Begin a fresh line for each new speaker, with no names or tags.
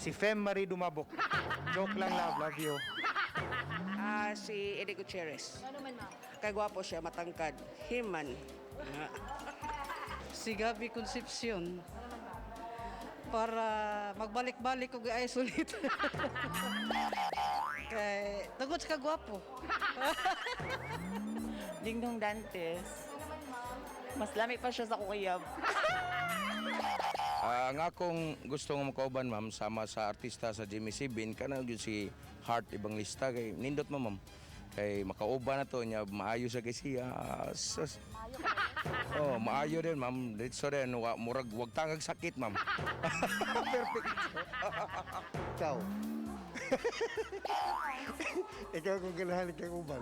Si Fem Marie Dumabok. Joke lang, love. Love you.
Ah, si Eddie Gutierrez.
Ano man, ma'am?
Kay gwapo siya, matangkad. Himan.
Si Gabby Concepcion. Para magbalik-balik og isolate. Kay tungod sa kagwapo.
Dingdong Dantes. Mas lami pa siya sa kukuyab.
Ah, ang akong gusto nga makauban, ma'am, sama sa artista sa Jimmy Sibin kana gyud si Heart Evangelista kay nindot mo, ma'am. Kay makauban na to niya, maayo sa kay siya. Ah, sus. Oh, maayo din, ma'am. Diretso din wa, murag wag tangag sakit, ma'am. Perfect.
Ikaw. Ikaw kung ganahan kang uban.